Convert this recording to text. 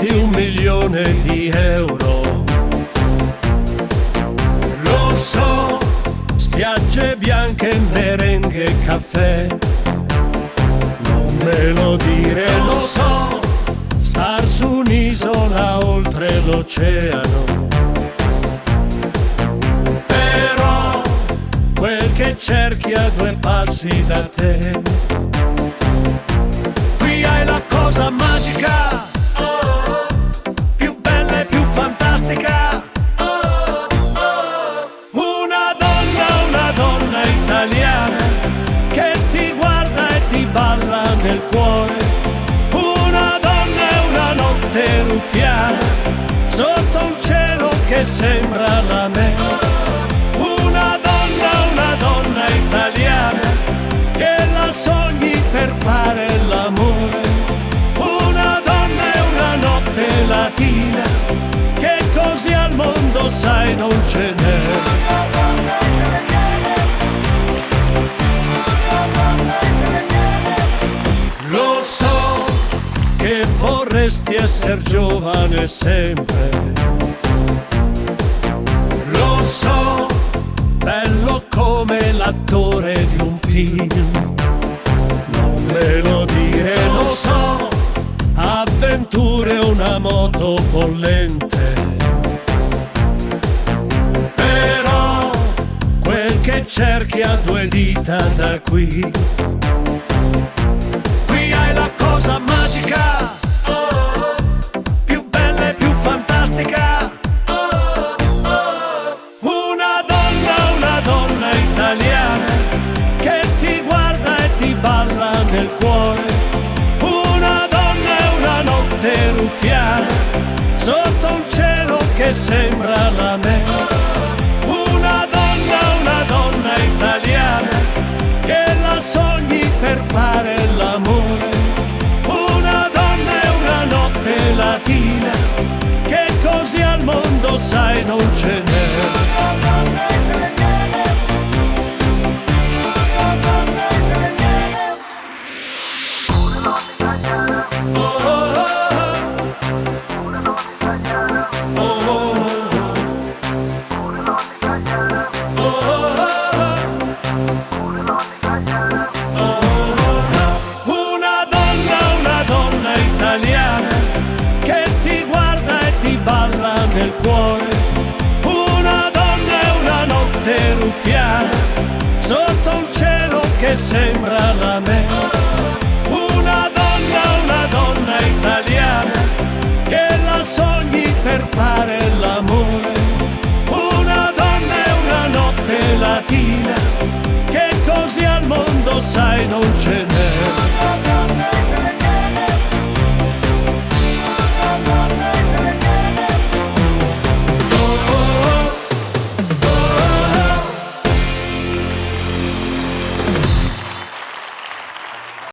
Vorresti un milione di euro. Lo so, spiagge bianche, merengue e caffè. Non me lo dire, lo so, star su un'isola oltre l'oceano. Però quel che cerchi a due passi da te. Qui hai la cosa magica, più bella e più fantastica. Una donna italiana che ti guarda e ti balla nel cuore. Una donna e una notte ruffiana sotto un cielo che sembra la me. Una donna italiana che la sogni per fare l'amore. Una donna e una notte latina che così al mondo sai non ce n'è. Lo so che vorresti essere giovane sempre. Lo so, bello come l'attore di un film. Non me lo dire, lo so, avventure una moto bollente. Però quel che cerchi a due dita da qui. Qui hai la cosa magica, più bella e più fantastica. Una donna italiana che ti guarda e ti balla nel cuore. Una donna e una notte ruffiana sotto un cielo che sembra la me. Una donna italiana che la sogni per fare l'amore. Una donna e una notte latina che così al mondo sai non ce n'è. Oh, oh, oh, oh, oh. Una donna italiana che ti guarda e ti balla nel cuore. Una donna e una notte ruffiana sotto un cielo che sembra la me. Una donna italiana che la sogni per fare l'amore. Una donna e una notte latina che così al mondo sai non ce n'è.